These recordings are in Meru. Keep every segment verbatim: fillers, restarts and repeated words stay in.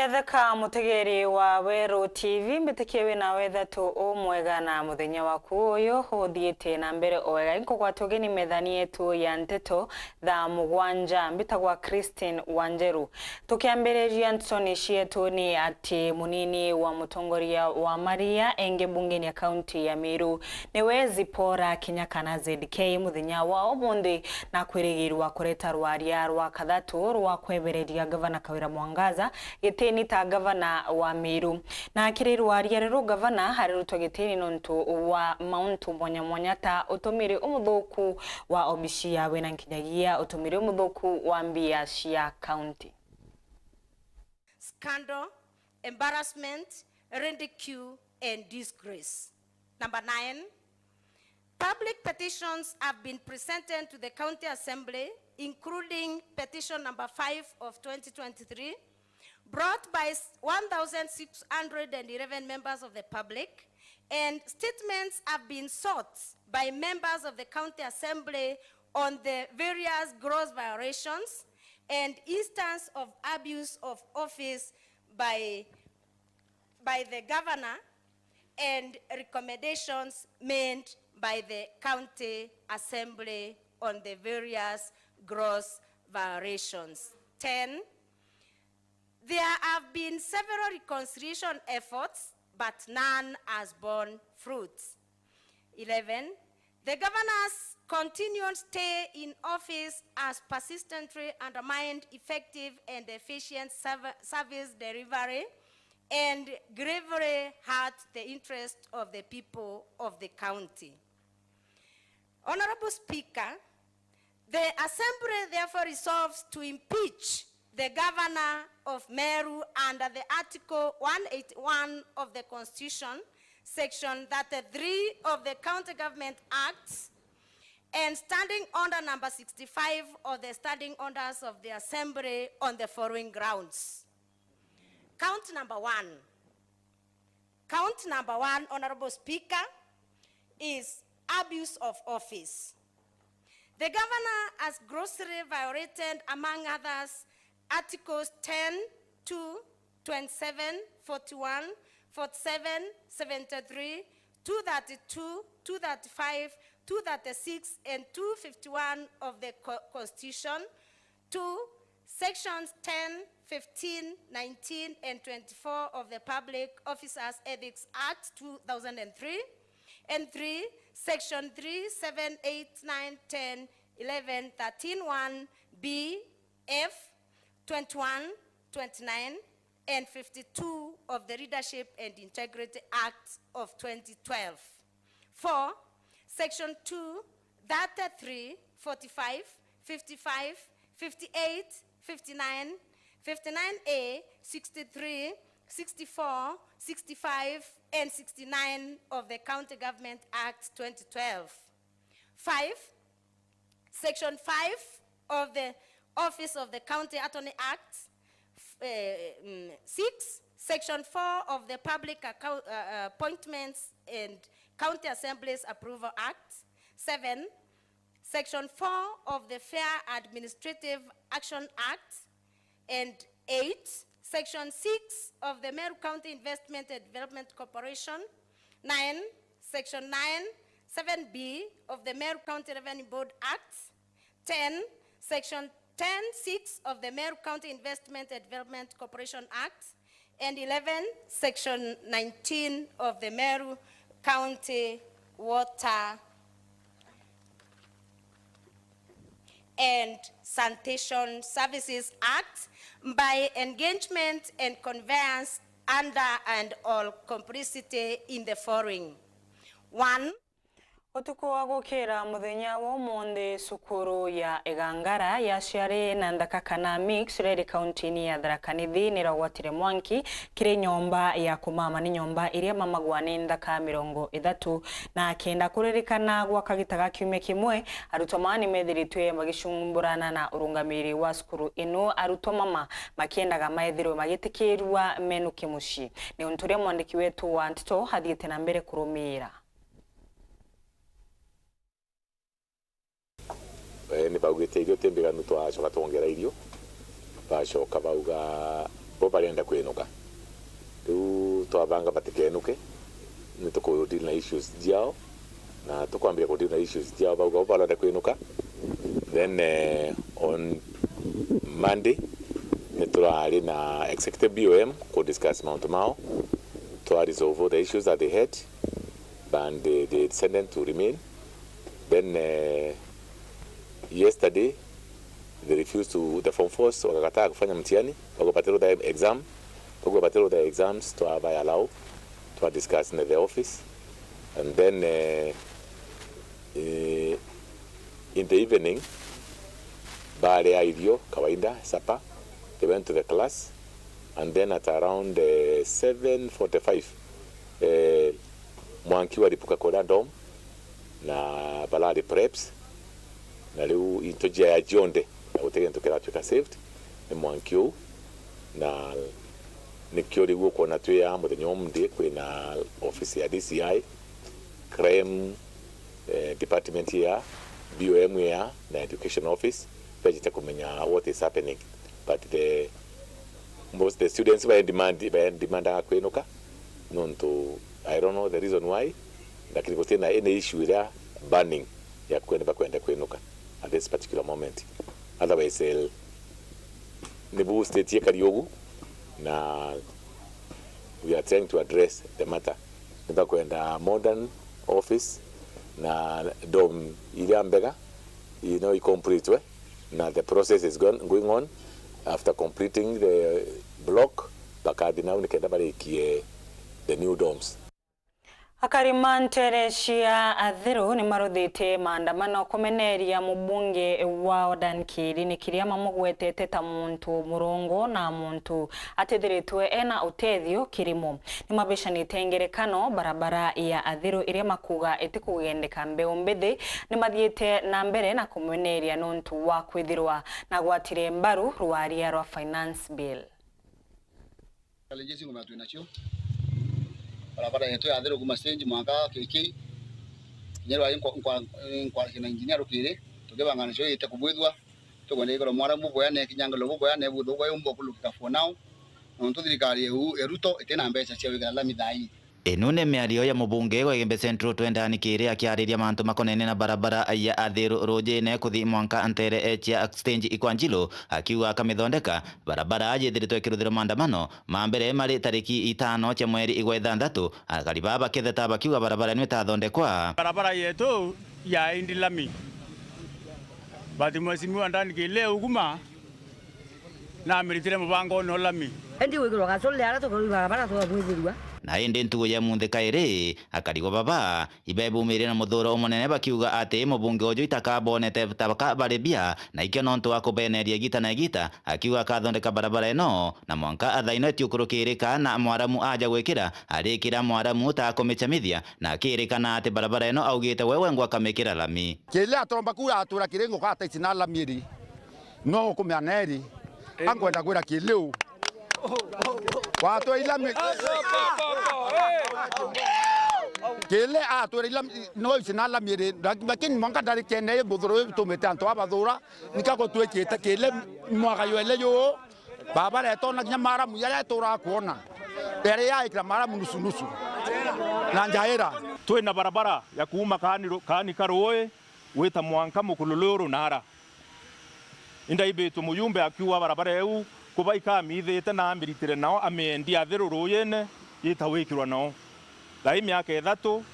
Etheka mutegeri wa Weru T V, mbitikie wina wethatu umwega na muthenya waku uyu uthiite na mbere o wega. Inkugwata ugeni methani yetu ya nteto thaa mugwanja. Mbitagwa Christine Wanjeru. Tukiambiriria ntetoni cietu ni ati munini wa mutongoria wa Maria enge bungeni ya kaunti ya Meru niwe Zipporah Kinyakana Z K muthenya wa umunthi na kwirigirwa kureta rwaria rwa kathatu rwa kwebereria gavana Kawira Mwangaza gitini ta gavana wa Meru. Na kiri rwaria ruru gavana arirutwa gitini nontu wa mauntu mwanya mwanya ta utumiri umuthuku wa obici yawe na nkinyagia utumiri umuthuku wa mbia cia kaunti. Scandal, embarrassment, ridicule and disgrace. Number nine, public petitions have been presented to the County Assembly, including petition number five of twenty twenty-three, brought by s-, one thousand six hundred and eleven members of the public, and statements have been sought by members of the County Assembly on the various gross violations and instance of abuse of office by, by the governor and recommendations made by the County Assembly on the various gross violations. Ten, there have been several reconciliation efforts, but none has borne fruit. Eleven, the governor's continued stay in office has persistently undermined effective and efficient serv-, service delivery and gravely hurt the interest of the people of the county. Honorable Speaker, the Assembly therefore resolves to impeach the Governor of Meru under the Article one eighty-one of the Constitution, Section thirty-three of the County Government Act, and Standing Order Number sixty-five of the Standing Orders of the Assembly on the following grounds. Count number one. Count number one, Honorable Speaker, is abuse of office. The governor has grossly violated, among others, Articles ten, two, twenty-seven, forty-one, forty-seven, seventy-three, two thirty-two, two thirty-five, two thirty-six, and two fifty-one of the Co-, Constitution. Two, Sections ten, fifteen, nineteen, and twenty-four of the Public Officers Ethics Act two thousand and three, and three, Section three, seven, eight, nine, ten, eleven, thirteen one B, F, twenty-one, twenty-nine, and fifty-two of the Leadership and Integrity Act of twenty twelve. Four, Section two, thirty-three, forty-five, fifty-five, fifty-eight, fifty-nine, fifty-nine A, sixty-three, sixty-four, sixty-five, and sixty-nine of the County Government Act twenty twelve. Five, Section five of the Office of the County Attorney Act, f-, eh, mm, six, Section four of the Public Account-, uh, uh, Appointments and County Assemblies Approval Act, seven, Section four of the Fair Administrative Action Act, and eight, Section six of the Meru County Investment and Development Corporation, nine, Section nine, seven B of the Meru County Revenue Board Act, ten, Section ten six of the Meru County Investment and Development Corporation Act, and eleven, Section nineteen of the Meru County Water and Sanitation Services Act by engagement and conveyance under and or complicity in the following. One. Utuku wa gukira muthenya wa umunthi, cukuru ya Igangara ya ciari na nthaka kana mixed riri kauntini ya Tharaka Nithi niragwatire mwanki kiri nyomba ya kumama. Ni nyomba iria mamagwa ni nthaka mirongo ithatu na kenda. Kuririkana gwa kagita ga kiumia kimwe, arutwo maa nimethiritwe magicumburana na urungamiri wa cukuru ino, arutwo mama makiendaga maethirwe magitikirua menuke mucii. Ni untu uria mwandiki wetu wa nteto athiite na mbere kurumiira. Eh, ni baugite irio ti mbiganu, twacoka twongera irio. Bacoka bauga Bo barenda kwinuka. Riu twabanga batikenuke, ni tuku deal na issues ciao, na tukwambia ku deal na issues ciao bau, bau barenda kwinuka. Then, eh, on Monday, ni turari na executive B O M ku discuss mauntu mao, twa resolve all the issues that they had, and they, they decided to remain. Then, eh, yesterday, they refused to, the form fours wakakataa kufanya mtihani, wakupatirwa the exam, wakupatirwa the exams, twabaya allow, twa discuss in the office. And then, eh, eh, in the evening, baria irio, kawaida, supper, they went to the class, and then at around, eh, seven forty-five, eh, mwanki waripuka kuria dorm, na barari preps, na riu into jiaya jonthe, na guti gintu kiratwika saved ni mwanki uu, na nikio riu ukwona twi aa muthenya umthi kwina office ya D C I, crime, eh, department ya B O M ya na education office, bejite kumenya what is happening, but the most the students ba demand, ba demandaga kwinuka, nontu I don't know the reason why, lakini gutina any issue iria burning ya kwenda, bakwenda kwinuka at this particular moment. Otherwise, eh, ni bu state ikari ugu, na we are trying to address the matter. Ni bakwenda modern office na dorm iria mbega, you know, ikompletwe, na the process is going, going on. After completing the block, bakathi nau nikenda barikie the new dorms. Akari ma ntere cia Athiru ni maruthite maandamano kumeneria mubunge wao Dan Kiiri ni kiria mamugwetete ta muntu murungu na muntu atithiritwe ena utethio kirimo. Ni mabicanite ngerekano barabara ya Athiru iria makuga itikugendeka mbeu mbithi. Ni mathiite na mbere na kumumeneria nontu wa kwithirwa na gwatire mbaru rwaria rwa finance bill. Challenges ngoma twinacio. Barabara yetu ya Athiru kuma stage mwanka K K. Kinya rwari nkwa-, nkwa-, nkwaria na engineer rukiri, tukibanga nacio ite kubwithua. Tukwenda ikorwa mwaramu buya, ne kinyangalo buya, ne buthu buya umbo kulukika for now. Nontu thirikari eu, e Ruto, itina mbeca cia gwikira lami thaa ii. Ino ni miario ya mubunge wa Igembe Central Twendani Kiiri akiariria mantu makonene na barabara ya Athiru Rujine kuthi mwanka ntere cia stage Ikwanjilo, akiuga akamithondeka barabara yithiritwe ikiruthirwa maandamano ma mbere mari tariki itano cia mweri igwa ithanthatu, akari baa bakitheta bakiuga barabara ino itathondekwa. Barabara yetu ya indi lami, but Mheshimiwa Dan Kiiri uguma namiritire mubango no lami. Indi gwikirwa gasolde ara tukarui barabara twabwithirua. Na indi ntugu ya munthi kairi, akari ba baba, ibebumirie na muthuro umunene bakiuga ati mubunge uju itakabonete ta baka bari bia, na ikio nontu wa kubeneria igita na igita, akiuga akathondeka barabara ino, na mwanka athaino itiukurukirika na mwaramu aja gwikira, arikira mwaramu ta kumicamithia, na akirikana ati barabara ino augite we wengwa akamikira lami. Kiria atomba kuura atwira Kiiri nguka ata ici na lami iri. No ukumea neri? Ankwenda kwira Kiiri u. Watwira ilami. Kiiri atwira ilami, no ici na lami iri, lakini mwanka ndari kene buthuru bitumite antu abathura, nika gutwikite Kiiri mwaka yele yu. Baba retona kinya maramu yaria turakwona. Yari yaikira maramu nusu nusu. Na njaira. Twina barabara ya kuuma Kaani ru-, Kaani Karui, gwita mwanka Mukululu Runara. Indaibitwe mujumbe akiuga barabara iu kuba ikamithite na amiritire nao amiendi Athiru Rujine yita gwikirwa nao. Thaa ii miaka ithatu,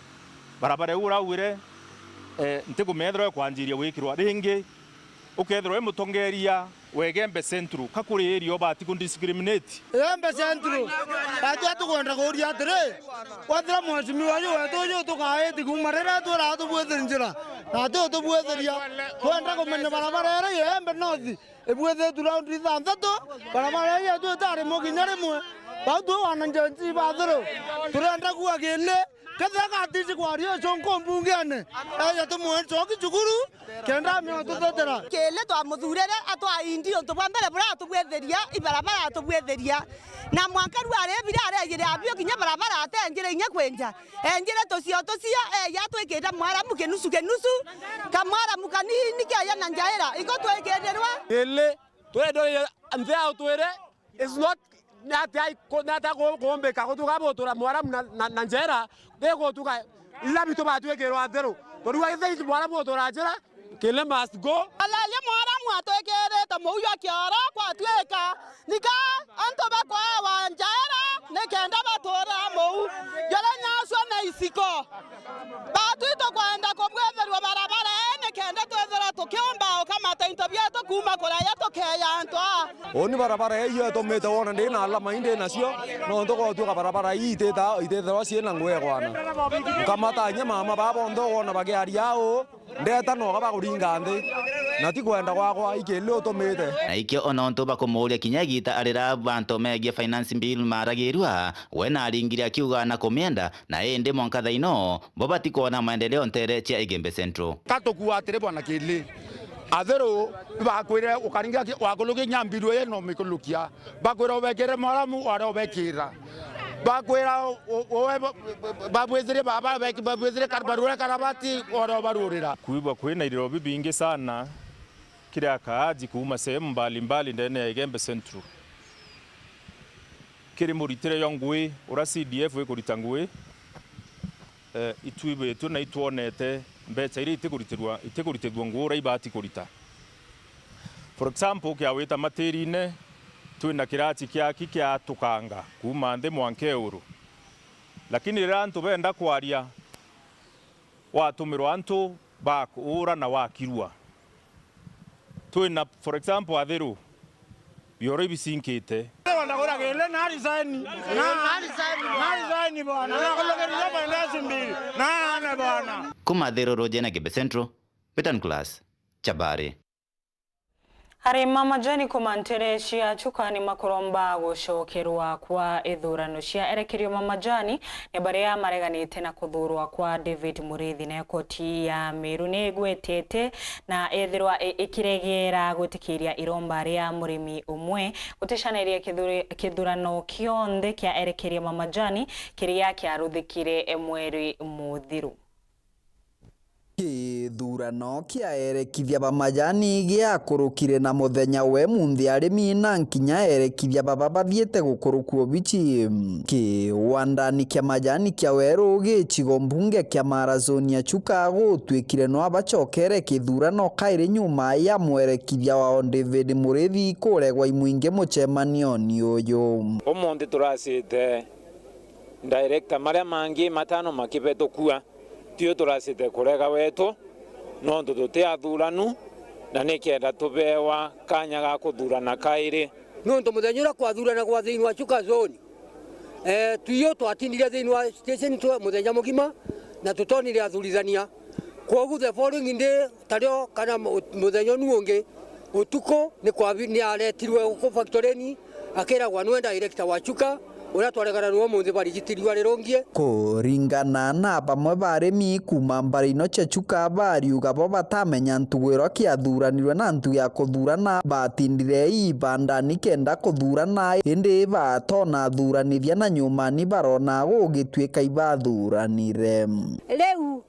barabara iu uraugire, eh, ntikumethirwa ikwanjiria gwikirwa ringi. Ukethirwa wi mutongeria wa Igembe Central, ka kuri area ubati ku discriminate? Igembe Central, batu atukwenda kuuria atiri, wethira mheshimiwa uyu wetu uyu tukaiti kuuma riria twiraga tubwithiri njira, na ati utubwithiria. Twenda kumenya barabara iria Igembe North ibwithiritwe round ithanthatu, barabara iria yetu itari mukinya rimwe. Bau twi wananchi ba Athiru, turenda kuuga Kiiri, kethira gatiji kwaria uconko mbungene, eja tumwe ncoki cukuru, kenda amenya tuthetera. Kiiri twamuthurire atwaindi untu bwa mbere buria atubwithiria, ibarabara atubwithiria. Na mwanka riu aribire arejire abio kinya barabara atenjire inya kwinja. Enjire tucio tucio, eja atwikite mwaramu kinusu kinusu, kamwaramu kanini keja na njaira, iko twikirirwa. Kiiri, turenda nthi ya utwire, is not Ni atia iku-, ni atia ku-, kuumbika gutuka butura mwaramu na, na, na njera, ni gutuka ila bitu batwikirwa Athiru. Turiuga ithe mwaramu butura njera, Kile must go. Alalia mwaramu atwikirite muu jwa kioro kwatwika nika antu bakwawa njaera nikenda batura muu jara nyaswa na isiko. Batwi tukwenda kubwithirwa barabara ii nikenda twithirwa tukiumba ukamata into bietu kuuma kuraya tukeeja antu aa. Uuni barabara ii yo itumite wona ndi na alama ii ndi nacio, nontu gutwika barabara ii itita-, itithirwa ciina ngugi ya kwana. Nkamata inya mama baa bonthe ukwona bakiaria uu, ndeta noga bakuringa nthi, na ti kwenda gwakwa, ikili utumite. Na ikio o nontu bakumuuria kinya igiita arira bantu megie finance bill maragirua, we naringire akiuga na kumienda, na indi mwanka thaino, bo batikwona maendeleo ntere cia Igembe Central. Ka tukua atiri bwana Kili, Athiru bakwire ukaringa ki-, wakurukia kinya mbiru ii no mikulukia. Bakwira ubekire mwaramu, wari ubekira. Bakwira u-, u-, uwe ba-, ba-, babwithirie baba, beki-, babwithirie kar-, barure karabati, wari ubarurira. Kwigua kwina iriro bibingi sana kiri akaaji kuuma sehemu mbalimbali ndene ya Igembe Central. Kiri muritire jwa ngui, uria C D F ikurita ngui, eh, itwibitue na itwonete mbeca iria itikuritirwa, itikuritithua nguu uria ibati kurita. For example, kia wita Matirine, twina kirati kiaki kia tukanga kuuma nthi mwanka iguru. Lakini riria antu benda kwaria, watumirwa antu bakuura na wakirua. Twina, for example, Athiru, bioro ibisinkite. Ndagura kile na resign. Na, na resign bwana. Na kulogeria finance bill. Na ane bwana. Kuuma Athiru, Rujene Igembe Central, Betan Class, Chabari. Arimi ba majani kuuma ntere cia Chuka ni makuromba gucokerwa kwa ithurano cia erekerio ma majani ni baria mareganite na kuthuurwa kwa David Muriithi, na koti ya Meru ni igwetete na ethirwa i-, ikiregera gwitikiria iromba ria murimi umwe guticaniria kithuri-, kithurano kionthe kia erekerio ma majani kiria kiaruthikire mweri muthiru. Kithurano kia erekithia ba majani giakurukire na muthenya we munthi arimi na nkinya erekithia baba bathiite gukurukua obici. Kiwandani kia majani kia Weru gicigo mbunge kia Mara zone ya Chuka gutwikire no abacokere kithurano kairi nyuma ya mwerekithia wao David Murithi kuregwa imwingi mucemanioni uyu. Umunthi turacite director maria mangi matano makibetukua. Tio turacite kurega wetu, nontu tuti athuranu, na nikenda tubewa kanya ga kuthurana kairi. Nontu muthenya uria kwathuranagwa thiini wa Chuka zone, eh, twio twatindire thiini wa station twa muthenya mugima, na tutonire athurithania. Kwogu the following day, tario kana mu-, muthenya unu ungi, utuku ni kwabi-, ni aretirwe guku factory-ini, akiragwa niwe director wa Chuka, uria twaregana niwe umunthi barigitirirwa rirungie. Kuringana na bamwe ba arimi kuuma mbara ino cia Chuka, bariuga bo batamenya ntugu iria kiathuranirwe na ntu ya kuthurana, batindire ibandani kenda kuthurana, indi batona athuranithia na nyumani barona gugituika ibathuranire. Riu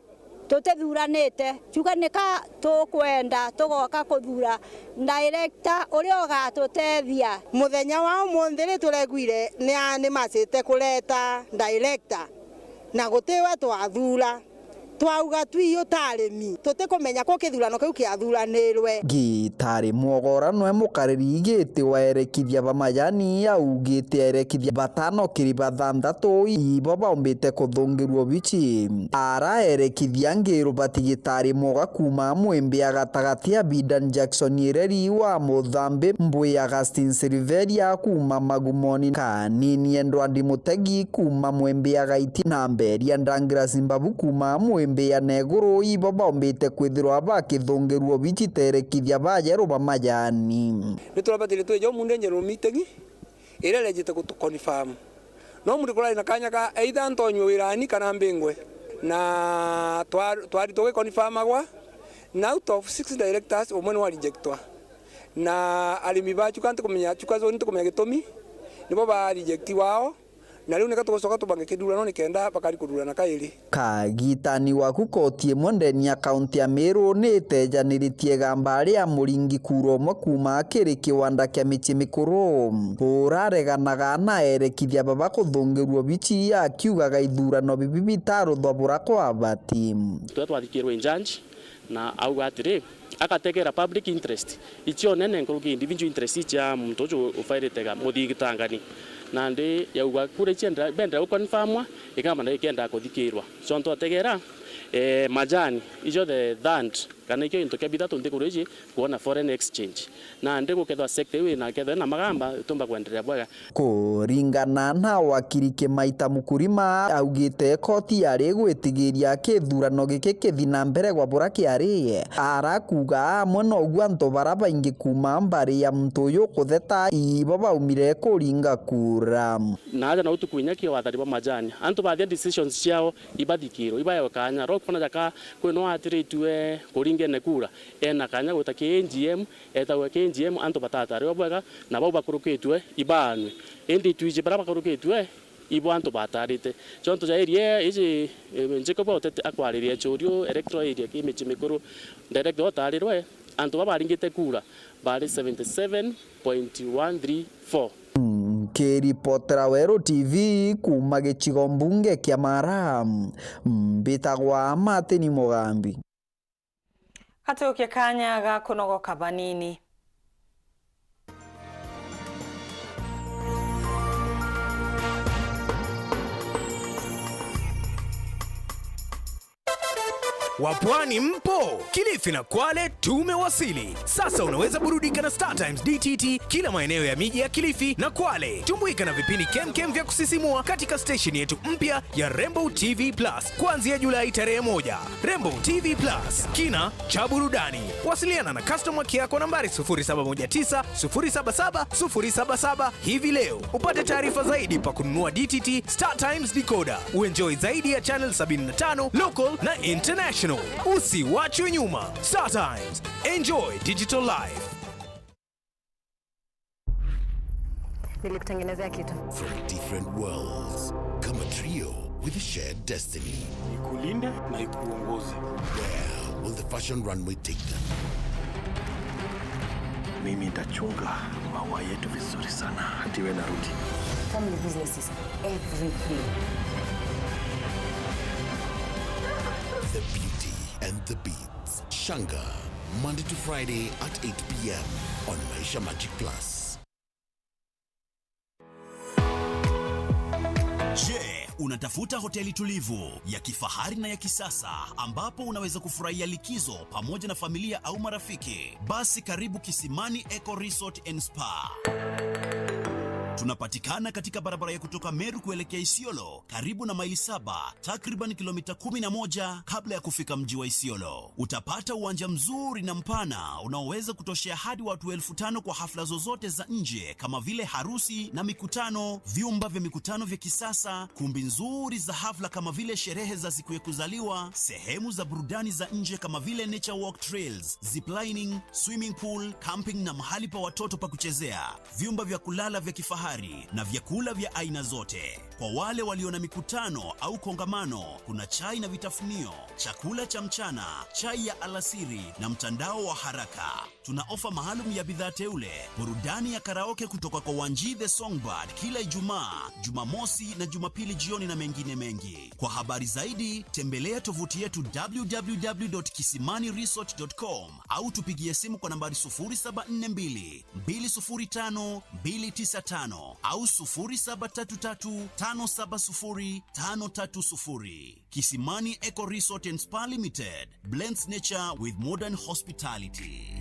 tutithuranite, Chuka nika tukwenda tugoka kuthura director uria ugatutethia. Muthenya wa umunthi ri turegwire ni a-, ni macite kureta director, na gutiwe twathura. Twauga twi utarimi, tutikumenya ku kithurano kiu kiathuranirwe. Gitari Mwogora nwe mukariri giti wa erekithia ba majani augite erekithia batano kiri bathanthatu ibo baumbite kuthungirwa obici. Ara erekithia ngiru bati Gitari Mwoga kuuma Mwimbi ya gatagati, Abidan Jackson Ireri wa Muthambi, Mbui Augustine Silveria kuuma Magumoni, Kanini Edward Mutegi kuuma Mwimbi ya gaiti, na Mberia Douglas Mbabu kuuma Mwimbi ya neguru ibo baumbite kwithirwa bakithungirwa obici ta erekithia ba jeru ba majani. Ni turabatire twija umunthi general meeting iria irejite gutu confirm. No muntu kurari na kanya ka either ntonywe wirani kana mbingwe. Na twa-, twari tugi confirmagwa, na out of six directors, umwe ni wa rejectwa. Na arimi ba Chuka ntikumenya, Chuka zone ntikumenya gitumi, nibo ba rejectiwa ao. Na riu nika tugucoka tubange kithurano nikenda bakari kuthurana kairi. Kagitani waku koti imwe ndeni ya kaunti ya Meru ni itejaniritie igamba ria Muringi kura umwe kuuma kiri kiwanda kia micii mikuru. Urareganaga na erekithia baba kuthungirua obici akiugaga ithurano bibi bitaruthwa bura kwa bati. Turia twathikirwe i judge, na auga atiri, agategera public interest icio nene nkuruki individual interest cia muntu uju ufairite ga muthigitangani. Nandi yauga kura icio endera, bendera guconfirmwa, igamba na ikendaa kuthikirwa. So ntu ategera, eh, majani, icio the third, kana ikio gintu kia bithatu nthiguru iji, kuona foreign exchange. Nandi gukethwa sector iu ina kethwa ina magamba, itumba kwenderea bwega. Kuringana na wakiri Kimaita Mukurima, augite koti yari igwitigiria kithurano giki kithi na mbere gwa bura kiari. Arakuga amwe noguo antu bara baingi kuuma mbari ya muntu uyu kutheta ibo baumire kuringa kura. Na aja na utuku inya kio wathani bwa majani. Antu bathia decisions ciao ibathikirwe, ibaewe kanya. Rokona jaka kwino atiritue kuringene kura, ena kanya gwita ki A G M, etagwe ki A G M, antu batatariwa bwega, na bau bakurukitue ibaanwe. Indi itwiji bara bakurukitue, ibo antu batarite. Jonto ja area iji, eh, Jacob Otete akwariria Chorio electoral area ki micii mikuru, director otarirwe, antu baba baringite kura bari seventy seven point one three four. Nkiripotera Weru T V kuuma gicigo mbunge kia Mara, mbitagwa Martin Mugambi. Gatuukie kaanya ga kunogoka banini. Wapwani mpo? Kilifi na Kwale tumewasili. Sasa unaweza burudika na Star Times D T T kila maeneo ya miji ya Kilifi na Kwale. Tumbuika na vipindi kemkem vya kusisimua katika stesheni yetu mpya ya Rainbow T V Plus kuanzia Julai tarehe moja. Rainbow T V Plus, kina cha burudani. Wasiliana na customer care kwa nambari sufuri saba moja tisa, sufuri saba saba, sufuri saba saba hivi leo. Upate taarifa zaidi pa kununua D T T Star Times decoder. Uenjoy zaidi ya channel sabini na tano, local na international. Usiwachwe nyuma. Star Times. Enjoy digital life. Nilikutengenezea kitu. From different worlds, come a trio with a shared destiny. Ikulinde na ikuongoze. Where will the fashion runway take them? Mimi nitachunga maua yetu vizuri sana, hata iwe narudi. Family business is everything. The Beauty and the Beast. Shanga, Monday to Friday at eight p m on Maisha Magic Plus. Je, unatafuta hoteli tulivu, ya kifahari na ya kisasa ambapo unaweza kufurahia likizo pamoja na familia au marafiki? Basi karibu Kisimani Eco Resort and Spa. Tunapatikana katika barabara ya kutoka Meru kuelekea Isiolo, karibu na Maili Saba, takriban kilomita kumi na moja kabla ya kufika mji wa Isiolo. Utapata uwanja mzuri na mpana unaoweza kutoshea hadi watu elfu tano kwa hafla zozote za nje kama vile harusi na mikutano, vyumba vya mikutano vya kisasa, kumbi nzuri za hafla kama vile sherehe za siku ya kuzaliwa, sehemu za burudani za nje kama vile nature walk trails, ziplining, swimming pool, camping na mahali pa watoto pa kuchezea, vyumba vya kulala vya kifahari na vyakula vya aina zote. Kwa wale walio na mikutano au kongamano, kuna chai na vitafunio, chakula cha mchana, chai ya alasiri na mtandao wa haraka. Tuna ofa maalum ya bidhaa teule, burudani ya karaoke kutoka kwa Wanji the Songbird kila Ijumaa, Jumamosi na Jumapili jioni na mengine mengi. Kwa habari zaidi, tembelea tovuti yetu w w w dot kisimani resort dot com au tupigie simu kwa nambari sufuri saba nne mbili, mbili sufuri tano, mbili tisa tano au sufuri saba tatu tatu, tano saba sufuri, tano tatu sufuri. Kisimani Eco Resort and Spa Limited blends nature with modern hospitality.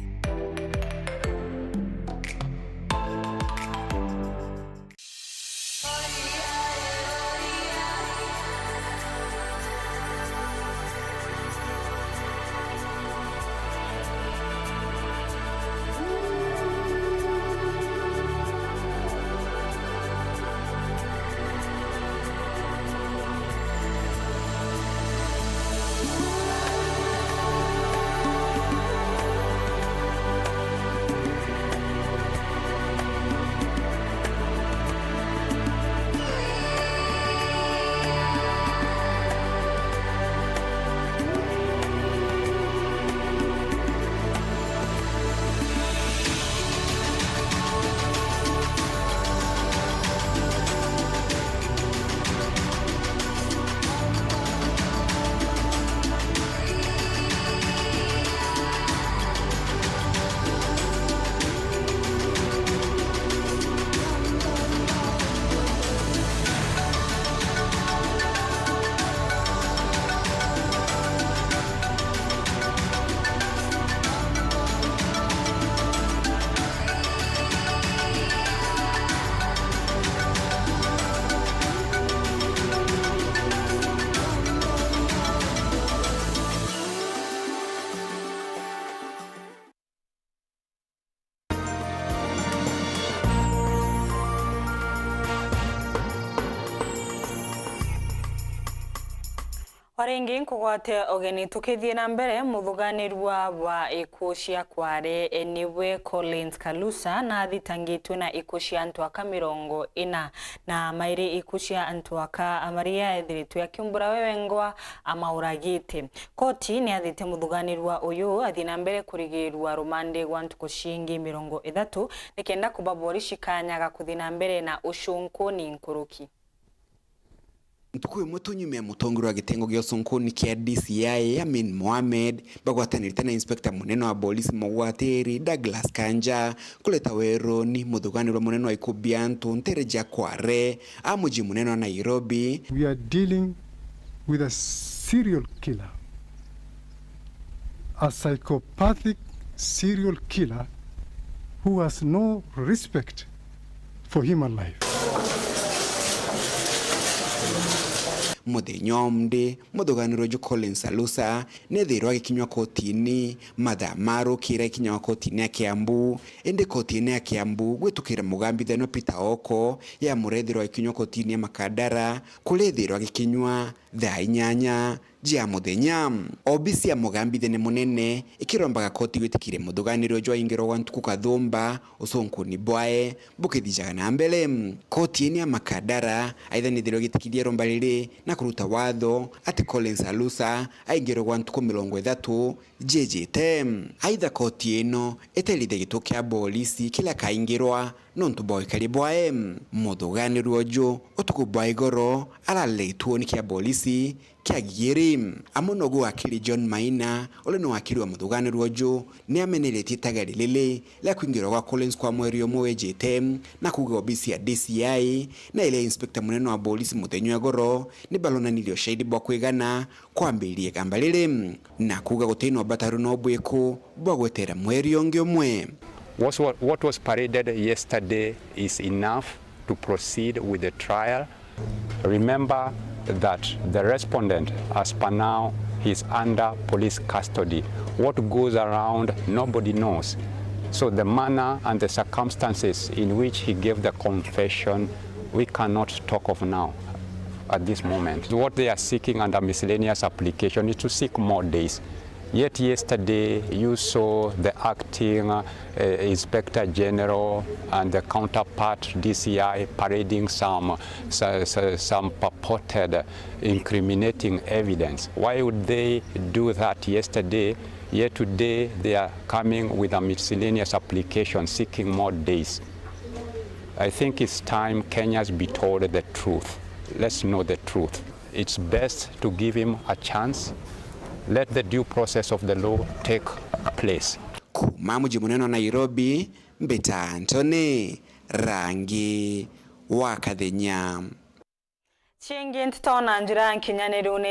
Baringi nkugwate ugeni tukithie na mbere, muthuganirua wa ikuu cia Kware, e, niwe Collins Kalusa, na athitangitwe na ikuu cia antu aka mirongo ina na mairi. Ikuu cia antu aka maria ethiritwe akiumbura we wengwa amauragite. Koti ni athite muthuganirua uyu athie na mbere kurigirua rumande gwa ntuku cingi mirongo ithatu, nikenda kuba borisi kanya ga kuthie na mbere na ucunkuni nkuruki. Ntuku imwe tu nyuma ya mutongeria wa gitengo gia ucunkuni kia D C I, Amin Mohamed, bagwatanirite na inspector munene wa polisi mugwatiri, Douglas Kanja, kuleta weruni muthuganirwa munene wa ikuu bia antu ntere ja Kware, a muji munene wa Nairobi. We are dealing with a serial killer, a psychopathic serial killer who has no respect for human life. Muthenya wa umunthi, muthuganirwa ju Collins Alusa nethirwa agikinywa kotini mathaa ma rukiri, agikinywa kotini ya Kiambu. Indi kotini ya Kiambu gwitukira mugambithania Peter Oko, ya murethirwa agikinywa kotini ya Makadara, kurethirwa agikinywa thaa inyanya jia muthenya. Obisi ya mugambithania munene ikirombaga koti gwitikiria muthuganirwa jwa ingirwa gwa ntuku kathumba ucunkuni bwae bukithijaga na mbere. Koti ini ya Makadara aitha nithirwa igitikiria iromba riri na kuruta watho ati Collins Alusa aingirwe gwa ntuku mirongo ithatu jijite. Aitha koti ino iterithe gituo kia borisi kiria kaingirwa nontu bwa wikari bwae. Muthuganirwa uju utuku bwa igoro ararire gituoni kia borisi kia Gigiri. Amwe noguo wakiri John Maina, uria ni wakiri wa muthuganirwa uju, ni ameneretie itagaria riri ria kuingirwa gwa Collins kwa mweri umwe wijite, na kuuga obisi ya D C I na iria inspector munene wa borisi muthenya wa igoro ni baronanirie ushahidi bwa kwigana kwambiriria igamba riri, na kuuga guti na ubatari no bwiku bwa gwetera mweri ungi umwe. What wa-, what was paraded yesterday is enough to proceed with the trial. Remember that the respondent, as per now, is under police custody. What goes around, nobody knows. So the manner and the circumstances in which he gave the confession, we cannot talk of now at this moment. What they are seeking under miscellaneous application is to seek more days. Yet yesterday, you saw the acting, uh, Inspector General and the counterpart D C I parading some, so-, so-, some purported incriminating evidence. Why would they do that yesterday? Yet today, they are coming with a miscellaneous application seeking more days. I think it's time Kenyans be told the truth. Let's know the truth. It's best to give him a chance. Let the due process of the law take place. Kuuma muji munene wa Nairobi, mbita Anthony Rangi wa Kathenya. Ciingi nteto na njira nkinyanirune.